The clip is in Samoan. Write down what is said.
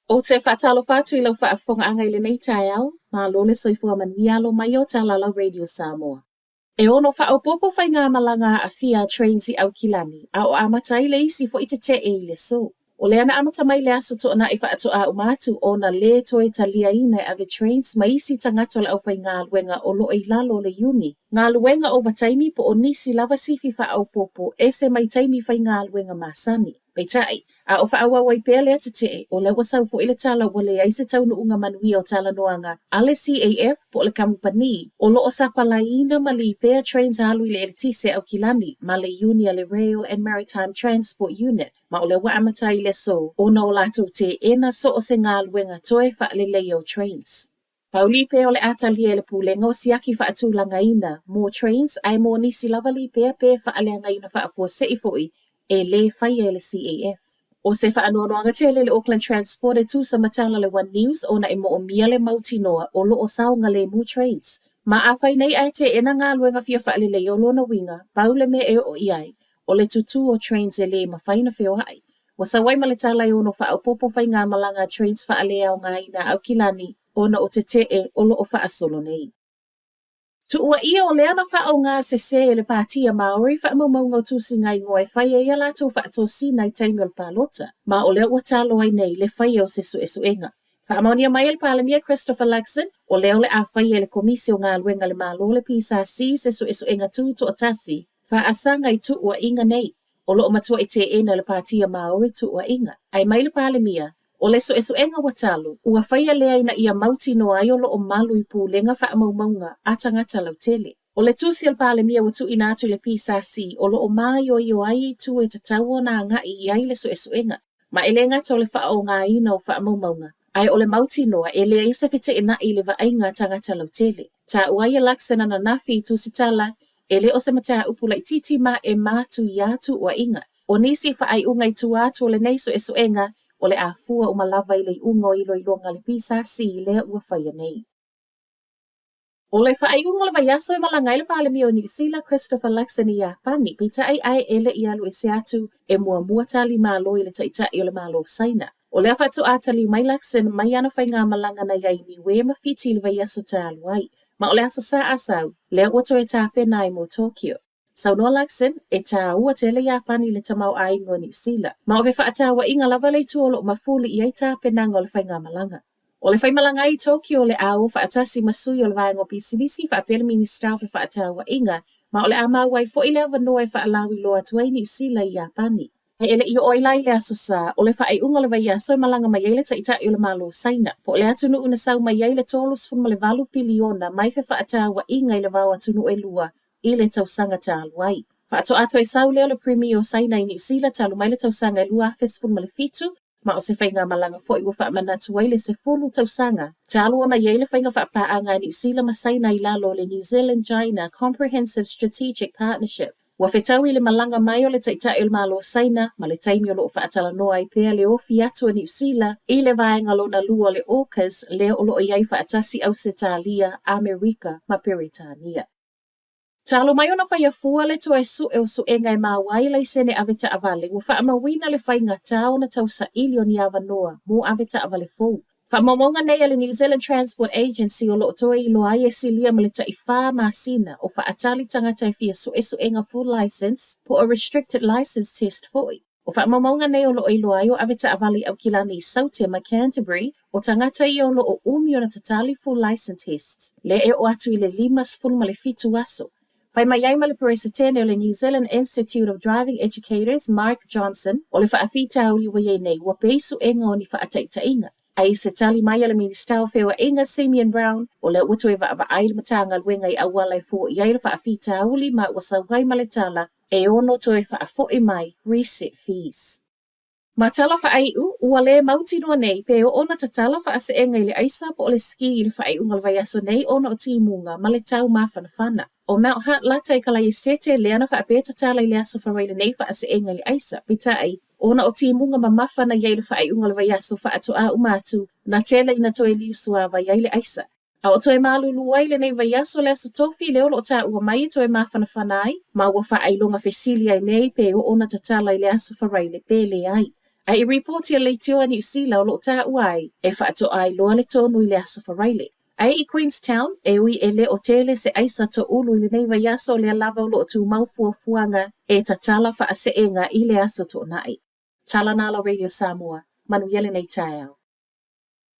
Ou te faatalofa atu i lau faafofogaaga i lenei taeao, malo le soifua manuia alo mai o Talalau Radio Samoa. E ono faaopoopo faigamalaga aafia a Trains i Aukilani, a o amata ai le isi foi tetee i le aso. O lea na amata mai le aso Toonai faatoa uma atu ona lē toe taliaina e ave Trains ma isi tagata o le aufaigaluega o lo o i lalo o le iuni, galuega ovataimi po o nisi lava sifi faaopoopo ese mai taimi faigaluega masani. Peitai, a o faaauau ai pea lea tetee, o lea ua sau foi le tala ua leai se taunuuga manuia o talanoaga a le CAF po o le kamupani o lo o sapalaiina ma lipea trains alu i le eletise Aukilani ma le iuni a le Rail and Maritime Transport Unit, ma o lea ua amata ai le aso ona o latou teena so o se galuega toe faaleleia o trains. Pau lipea o le a talia e le Pulega o siaki faatulagaina mo trains ae mo nisi lava lipea pe faaleagaina faafuasei foi e lē faia e le CAF. O se faanoanoaga tele i le Auckland Transport e tusa ma tala a le One News ona e moomia le mautinoa o lo o saogalemu trains. Ma afai nei ae teena galuega fia faaleleia o lona uiga, pau le mea e oo i ai, o le tutū o trains e lē mafai ona feoai. Ua sau ai ma le tala e ono faaopoopo faigamalaga a trains faaleaogaina a Aukilani ona o tetee o lo o faasolo nei. Tuuaia o lea na faaaoga sesē e le Pātia Māori faamaumauga o tusiga igoa e fai ai a latou faatosina i taimi o le palota, ma o lea ua talo ai nei le faia o se suesuega. Faamaonia mai e le Palemia Christopher Luxon, o lea o le a faia e le Komisi o Galuega a le Malo le PSC se suesuega tutoatasi faasaga i tuuaiga nei. O lo o matuai teena e le Pātia Māori tuuaiga. Ae mai le Palemia, o le suesuega ua talo, ua faia lea ina ia mautinoa ai o lo o malu i pulega faamaumauga a tagata lautele. O le tusi a le Palemia ua tuuina atu i le PSC o lo o māioio ai itu e tatau ona agai i ai le suesuega, ma e le gata o le faaaogaina o faamaumauga, ae o le mautinoa e leai se feteenai i le vaaiga a tagata lautele. Taua ai e Luxon ananafi i Tusitala E le o se mataupu laitiiti ma e matuia tuuaiga. O nisi faaiuga i tua atu o lenei suesuega, o le a fua uma lava i le iuga o iloiloga a le PSC lea ua faia nei. O le faaiuga o le vaiaso e malaga ai le Palemia o Niu Sila, Christopher Luxon i Iapani, peitai ae e le i alu ese atu e muamua tali malo i le Taitai o le Malo o Saina. O lea faatoa taliu mai Luxon mai ana faigamalaga na i ai i Niue ma Fiti i le vaiaso talu ai. Ma o le Aso Sa a sau, lea ua toe tapena ai mo Tokyo. Saunoa Luxon, e tāua tele Iapani i le tamaoaiga o Niu Sila. Ma o fefaatauaiga lava le itu o lo o mafuli i ai tapenaga o le faigamalaga. O le faimalaga ai i Tokyo o le a o faatasi ma sui o le vaega o pisinisi faapea le Minisita o Fefaatauaiga, ma o le a maua ai foi le avanoa e faalauiloa atu ai Niu Sila i Iapani. Ae e le i oo ai la i le Aso Sa, o le faaiuga o le vaiaso e malaga mai ai le Taitai o le Malo o Saina, po o le atunuu na sau mai ai le 38 piliona mai fefaatauaiga i le va o atunuu e lua i le tausaga talu ai. Faatoa toe sau lea o le Premier o Saina i Niu Sila talu mai le tausaga e 2017, ma o se faigamalaga foi ua faamanatu ai le 10 tausaga talu ona i ai le faiga faapaaga a Niu Sila ma Saina i lalo o le New Zealand-China Comprehensive Strategic Partnership. Ua fetaui le malaga mai o le Taitai o le Malo o Saina ma le taimi o lo o faatalanoa ai pea le ofi atu a Niu Sila i le vaega lona lua o le AUKUS lea o lo o i ai faatasi Ausetalia, Amerika ma Peretania. Talu mai ona faia fua le toe sue o suega e maua ai laisene avetaavale, ua faamauina le faigata ona tausaili o ni avanoa mo avetaavale fou. Faamaumauga nei a le New Zealand Transport Agency o lo o toe iloa ai e silia ma le ta'iwhā masina o faatali tagata e fia sue suega full licence po o restricted licence test foi. O faamaumauga nei o lo o iloa ai o avetaavale i Aukilani i Saute ma Canterbury, o tagata ia o lo o umi ona tatali full licence test, lea e oo atu i le 57 aso. Fai mai ai ma le Peresetene o le New Zealand Institute of Driving Educators, Mark Johnson, o le faafitauli ua i ai nei, ua pei suega o ni faataitaiga. Ae i se tali mai a le Minisita o Feoaiga, Simeon Brown, o lea ua toe vaavaai le Matagaluega i auala e foia ai le faafitauli ma ua sau ai ma le tala e ono toe faafoi mai reset fees. Ma tala faaiu, ua le mautinoa nei pe oo ona tatala faaseega i le aisa po o le ski i le faaiuga o le vaiaso nei ona o timuga ma le tau mafanafana. ʻO Mount Hutt lata i Kalaiesete lea na faapea e tatala i le aso Faraile nei faaseega i le aisa, peitai, ona o timuga mamafa na i ai i le faaiuga o le vaiaso faatoa uma atu, na tele ina toe liu suāwai ai le aisa. A o toe malūlū ai lenei vaiaso le Aso Tofi lea o lo o taua mai e toe mafanafana ai, ma ua faailoga fesili ai nei pe oo ona tatala i le Aso Faraile pe leai. Ae i ripoti a leitio a Niu Sila o lo o taua ai, e faatoa iloa le tonu i le Aso Faraile. Ae i Queenstown, e ui e le o tele se aisa toulu i lenei vaiaso o lea lava o lo o tumau fuafuaga e tatala faaseega i le Aso Toonai. Tala na la Radio Samoa, manuia lenei taeao.